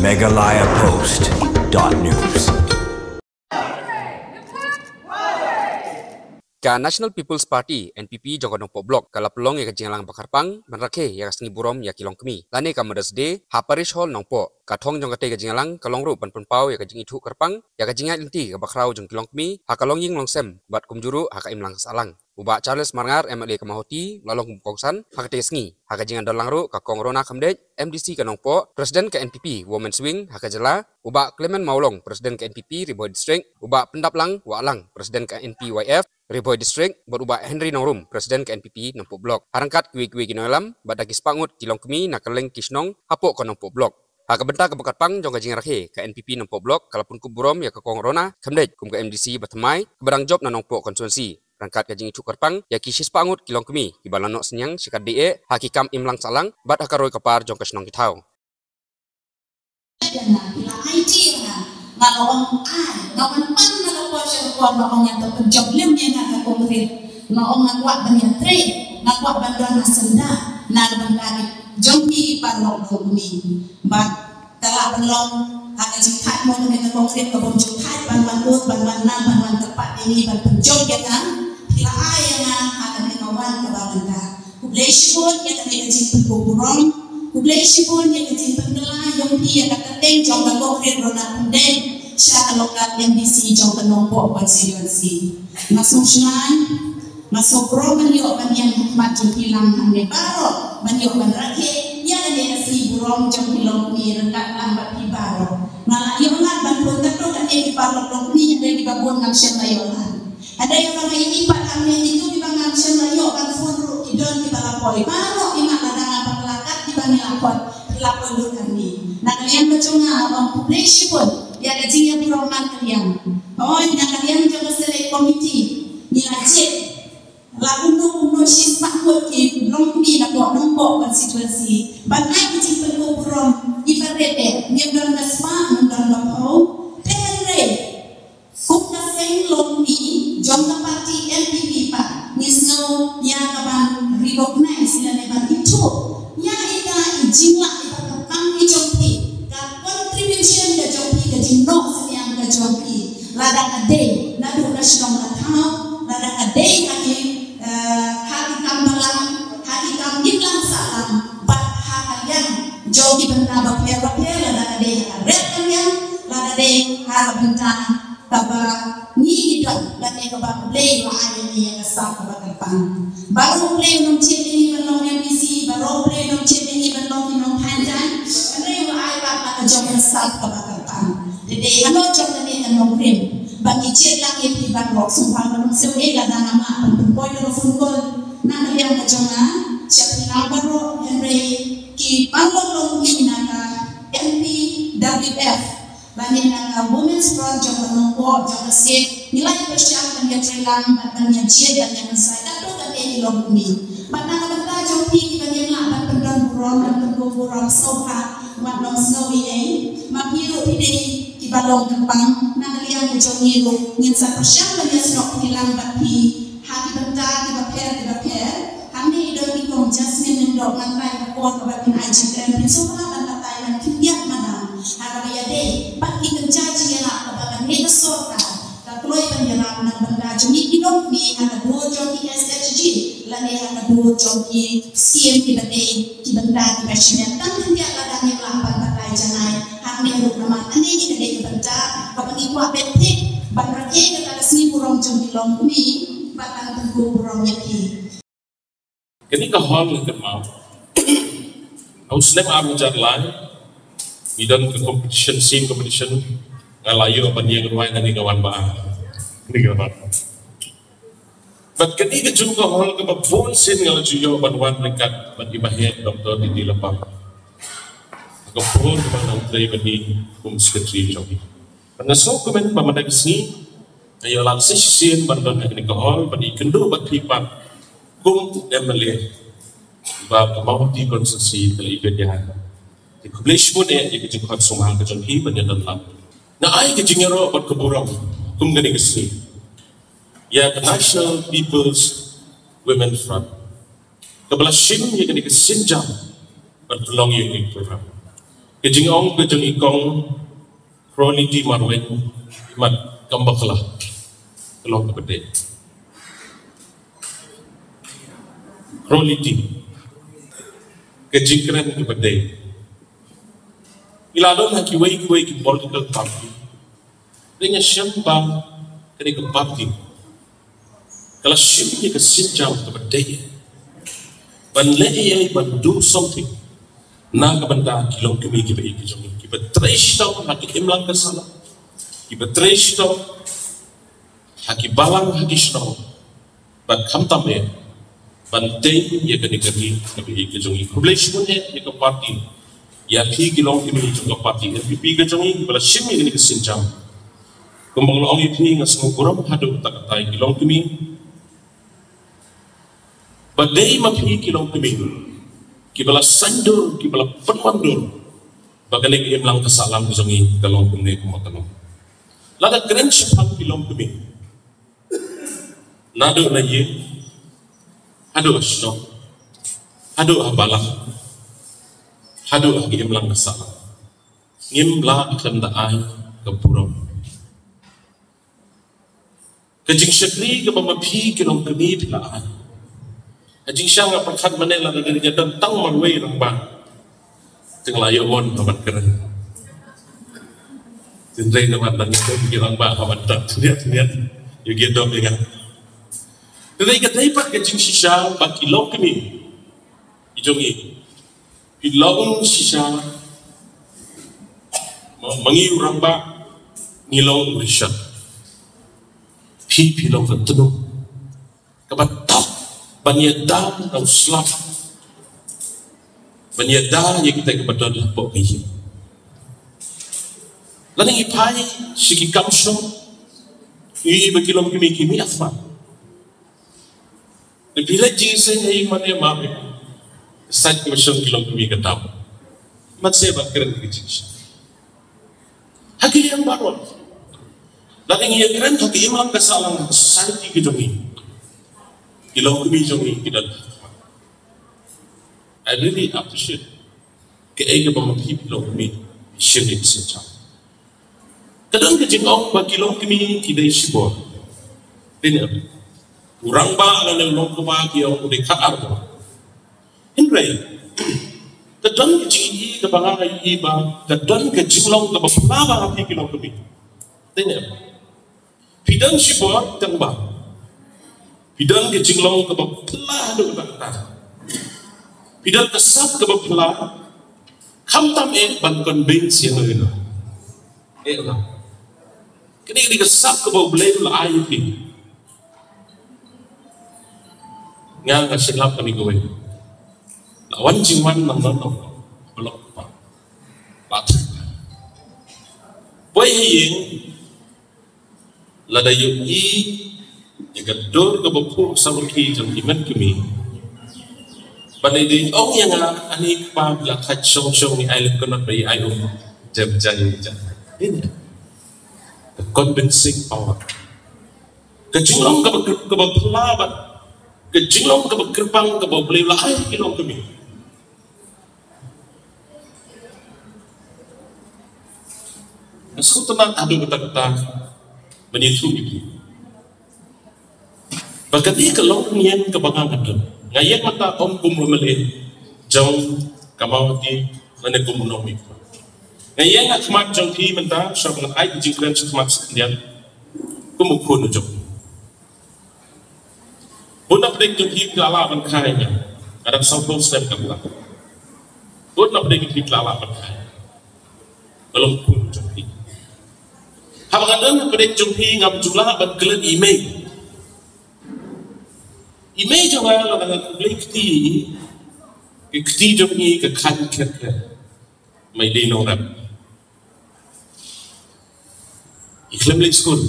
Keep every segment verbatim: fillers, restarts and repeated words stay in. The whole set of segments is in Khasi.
Meghalaya Post dot news. Ka National People's Party, N P P, jong ka Nongpoh Block ka la pynlong ïa ka jingïalang ba kyrpang ban rakhe ïa ka sngi burom ïa ki longkmie lane ka Mother's Day ha Parish Hall Nongpoh. Ka thong jong katei ka jingïalang ka long ruh ban pynpaw ïa ka jingithuh kyrpang ïa ka jingïaid lynti kaba khraw jong ki longkmie ha ka longïing longsem bad kumjuh ruh ha ka imlang sahlang. U Bah Charles Marngar, M L A ka Mawhati, u la long kum u kongsan ha katei ka sngi. Ha ka jingïadonlang ruh ka Kong Rona Khymdeit, M D C ka Nongpoh, President ka N P P Women's Wing ha ka jylla, u Bah Clement Mawlong, President ka N P P Ri Bhoi District, u Bah Pyndaplang Wahlang, President ka N P Y F Ri Bhoi District, bad u Bah Henry Nongrum, President ka N P P Nongpoh Block. Ha ryngkat kiwei kiwei ki nongïalam bad da ki spah ngut ki longkmie na kylleng ki shnong hapoh ka Nongpoh Block. Ha ka bynta kaba kyrpang jong ka jingrakhe, ka N P P Nongpoh Block ka la pynkup burom ïa ka Kong Rona Khymdeit kum ka M D C ba thymmai kaba dang jop na Nongpoh Constituency. Ryngkat ka jingithuh kyrpang ïa ki shispah ngut ki longkmie kiba la noh synñiang shikatdei eh ha ki kam imlang sahlang bad ha ka roi ka par jong ka shnong ki thaw. Nga la ong ai, nga wan pan na ka por sha ka por, nga ong ïa to pynjop lem ïa nga ka kongkrit. Nga ong nga kwah ban ïatrei, nga kwah ban don ha syndah na ka bynta jong ki paralok longkmie. Bad ka la pynlong ha ka jingthait mo kane ka kongkrit ka bym ju thait ban wan lut, ban wan nang, ban wan kyrpad ïa ngi ban pynjop ïa nga. Phi la ai ïa nga ha kane ka wan kaba mynta. Khublei shibun ïa kane ka jingpynkup burom. Khublei shibun ïa ka jingpynkylla jong phi ïa ka kyrteng jong ka kongkrit Rona Khymdeit sha ka lokal M D C jong ka Nongpoh constituency. Nga sngewsynei, nga sngewburom ban ïoh ban ïeng ha khmat jong phi lang hangne baroh ban ïoh ban rakhe ïa kane ka sngi burom jong ki longkmie ryngkat lang bad phi baroh. Nga la ïoh lad ban pynkynthoh ïa kane ki paralok longkmie hynrei kiba bun ngam shym la ïoh lad. Hynrei ïa kaba ïa ngi pat hangne kito kiba ngam shym la ïoh ban phone ruh ki don kiba la poi. Baroh ki mat lada nga bakla kat kiba ngi la poi, ki la poi lut hangne. Na ka liang ka jong nga nga ong khublei shibun ïa ka jingïaburom markylliang. Hooid, na ka liang jong ka select committee ngi la jied la kumno kumno shispah ngut ki longkmie na Nongpoh constituency ban ai ka jingpynkup burom. Ki ba rit eh, ngim don ba spah, ngim don ba phew. Te hynrei kum ka seng longkmie jong ka party N P P pat, ngi sngew ïa ka ban recognize lane ban ithuh ïa ita i jinglah iba kyrpang i jong phi, ka contribution ka jong phi, ka jingnoh synñiang ka jong phi. Lada ka dei naduh na shnong na thaw, lada ka dei ha ki, eh, ha ki kam balang, ha ki kam imlang sahlang, bad ha ka liang jong ki bynta bapher bapher, lada ka dei ha ka rep ka liang, lada dei ha ka bynta kaba ngi ki don lane kaba U Blei u la ai ïa ngi ïa ka sap kaba kyrpang. Baroh U Blei u nym jied ïa ngi ban long M D C, baroh U Blei u nym jied ïa ngi ban long ki nongthaiñ jaiñ. Hynrei u la ai pat la ka jong ka sap kaba kyrpang. Te dei halor jong kane ka nongrim ba ngi jied lang ïa phi baroh. Sngewbha ba nym siew ei lada nga mah ban pynpoi da ka phone call na ka liang ka jong nga sha phi lang baroh, hynrei ki paralok longkmie na ka N P W F lane na ka Women's Front jong ka Nongpoh jong ka state, ngi la ïa pyrshang ban ïatrei lang bad ban ïa jied ban ïa kynsai katto katne ki longkmie. Bad na ka bynta jong phi kiba ngim lah ban pyndon burom, ban pynkup burom, sngewbha wat nym sngew ei ei. Ma phi ruh phi dei kiba long kyrpang, na ka liang ka jong ngi ruh ngin sa pyrshang ban ïasnoh phi lang bad phi ha ki bynta kiba pher kiba pher. Hangne i don i Kong Jasmine Lyngdoh, ngan ai ka por kaba phin ai jingkren, phin sngewbha ban batai ban khyndiat madam ha kaba ïadei bad ki kynja jingïalap kaba kane ka sorkar ka kloi ban ïarap na ka bynta jong ngi ki longkmie ha ka dur jong ki S H G lane ha ka dur jong ki skim kiba dei ki bynta kiba shimet. Tang khyndiat lada ngim lah ban batai janai hangne ruh namar kane ka dei ka bynta kaba ngi kwah ban thik ban rakhe kata ka sngi burom jong ki longkmie bad ban pynkup burom ïa ki. Kane ka hall ngi kynmaw ha u snem ar hajar lai ngi don ka competition, singing competition, nga la ïoh ban ïeng rwai, kane ka wan ba ar. Kane ka wan. Bad kane ka jong ka hall kaba bun sien nga la ju ïoh ban wan ryngkat bad i Bah Heh Doctor Didi Lapang. Ka por kaba nang trei bad i kum secretary jong i. Bad nga sngewkmen ba mynta ka sngi nga ïoh lad sa shisien ban don ha kane ka hall ban ïakynduh bad phi pat kum u M L A ba ka Mawhati constituency ka la ïa peit ïa nga. Te khublei shibun eh ïa ka jingkhot sngewbha ka jong phi ban ïadon lang. Nga ai ka jingïaroh bad ka burom kum kane ka sngi ïa ka National People's Women Front kaba la shim ïa kane ka sienjam ban pynlong ïa kane ka program. Ka jingong ka jong i kong Quality marwei, i mat kam bakla. Ka long kaba dei. Quality. Ka jingkren kaba dei. I la don ha kiwei kiwei ki political party. Dei nga shem ba kane ka party ka la shim ïa ka sienjam kaba dei ban leh ïa, ban do something na ka bynta ki longkmie kiba ïeit ki jong ngi, kiba trei shitom ha ki imlang ka sahlang, kiba trei shitom ha ki balang ha ki shnong, bad khamtam eh ban tei ïa kane ka ri kaba ïeit ka jong ngi. Khublei shibun eh ïa ka party, ïa phi ki longkmie jong ka party N P P ka jong ngi, kiba la shim ïa kane ka sienjam. Kumba nga la ong ïa phi, nga sngewburom haduh katta katta ïa ki longkmie. Ba dei ma phi ki longkmie kiba la saiñdur, kiba la pynwandur ba kane ka imlang ka sahlang ka jong ngi ka long kumne kumba ka long. Lada kren shaphang ki longkmie, naduh na ïing haduh ha shnong, haduh ha balang, haduh ha ka imlang ka sahlang, ngim lah khlem da ai ka burom. Ka jingshakri kaba ma phi ki longkmie phi la ai. Ha jingshisha nga pyrkhat mynne lada dei nga don tang marwei rangbah, te nga la ïoh on ha ban kren. Hynrei namar dang don ki rangbah ha ban tap tniat tniat ïa ki dom ïa nga. Hynrei ka dei pat ka jingshisha ba ki longkmie ki jong ngi, phi long shisha, ma, ma ngi u rangbah, ngi long u rishot. Phi, phi long ka tnum kaba tap ban ïada na u slap, ban ïada ïa kita kiba don hapoh ka ïing. Lada ngi phai sha ki kam shong, ngi ïohi ba ki longkmie kim ïa khmat. Te phi leit jingïaseng ha ïing mane ma phi, sait kiba shong ki longkmie ka dap. Mat se ban kren ki jingïaseng ha ki liang baroh. Lada ngi ïakren ha ki imlang ka sahlang, society ki jong ngi, ki longkmie jong ngi ki don. I really appreciate kaei kaba ma phi ki longkmie phi shim ïa ka sienjam. Ka don ka jingong ba ki longkmie ki dei shibor. Dei ne em? U rangbah lane u longkmie ki ong u dei khatar bor. Hynrei ka don ka jingïohi kaba nga ïohi ba ka don ka jinglong kaba phylla ba ha phi ki longkmie. Dei ne em? Phi don shibor tang ba phi don ka jinglong kaba phylla haduh katta katta. Phi don ka sap kaba phylla, khamtam eh ban convince ïa uno uno. Eh, la. Kane ka dei ka sap kaba U Blei u la ai ïa phi. Nga, nga sngewlap kane kawei. La wan jingwan nang nang nang. Balok pa. Pat. Poi ha ïing, lada ïohi ïa ka dur kaba phuh saw ki jong ki met kmie, ba dei dei ong ïa nga, ani kpa, la khat shong shong ni ai lem konot ba i ai um. Jam jai jam. Ini. The convincing power. Ka jinglong kaba kaba phylla bad ka jinglong kaba kyrpang kaba U Blei u la ai ki longkmie. Nga sngewtynnat haduh katta katta ban ïathuh ïa phi ba kane ka longïing kaba nga nga don, nga ïeng mynta ym kum u M L A jong ka Mawhati lane kum u nongmihkhmat. Nga ïeng ha khmat jong phi mynta, sha ba ngan ai ka jingkren sha khmat sa khyndiat kum u khun u jong phi. Bun na pdeng jong phi ki la lah ban kha ïa nga. Nga dang sawphew snem ka pla. Bun na pdeng jong phi ki la lah ban kha ïa nga. Ka long khun jong phi. Haba nga don na pdeng jong phi ngam ju lah ban klet i mei. I mei jong nga lada nga khublei kti ïa i, ka kti jong i ka khang kher kher. Ma i dei nongrep. I khlem leit skul.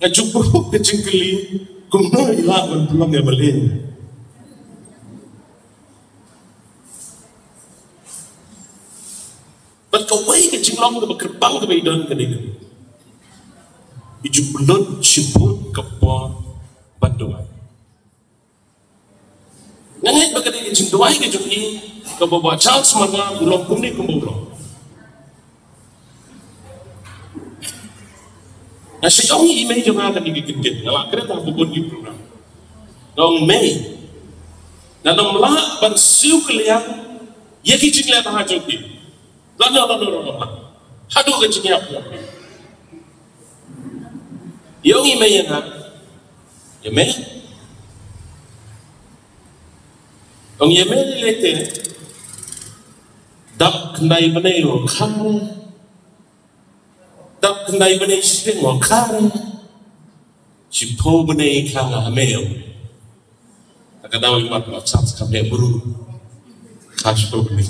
Nga ju buh ka jingkylli kumno i lah ban pynlong ïa Blei. Bad kawei ka jinglong kaba kyrpang kaba i don ka dei kane. I ju pynlut shibun ka por ban duwai. Nga ngeit ba ka dei ka jingduwai ka jong i, Kaba Bah Charles Marngar u long kumne kumba u long. Nga shait ong ïa i mei jong nga kane ka kyntien, nga la kren ha bun ki program. Nga ong mei, ngan ym lah ban siew kylliang ïa ki jingleh bha jong ki. Lano lano lano lano. Haduh ka jingïap. Ïa ong i mei ïa nga. Ïa mei. Ong ïa mei lei lei te. Dap khyndai bnai o khare. Dap khyndai bnai shiteng o khare. Shiphew bnai kha nga ha mei. Ka daw i mat mat sat ka mei bru. Kha shiphew bnai.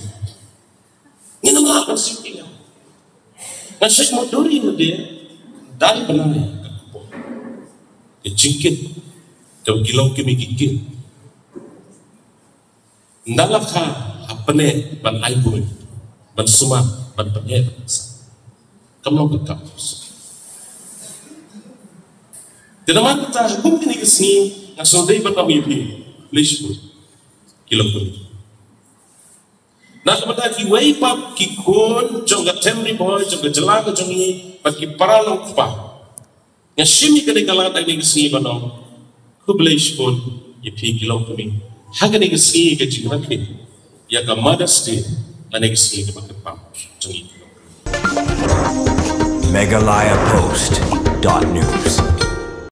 Ngin ym lah ban siew kylliang. Nga shait mutdur ïa lade. Dap bnai ka kpoh. Ka jingkit. Ka ki longkmie ki kit. Ynda la kha ha pyneh ban ai buiñ, ban sumar, ban pyneh. Kam long ka kam. Te namar kata ha kum kine ki sngi nga sngewdei ban ong ïa phi, khublei shibun. Ki longkmie. Na ka bynta kiwei pat ki khun jong ka Them Ri Bhoi, jong ka jylla ka jong ngi, bad ki para longkpa. Nga shim ïa kane ka lad ha kane ka sngi ban ong khublei shibun ïa phi ki longkmie ha kane ka sngi ka jingrakhe ïa ka Mother's Day ha kane ka sngi kaba kyrpang jong ngi. Meghalaya Post dot news.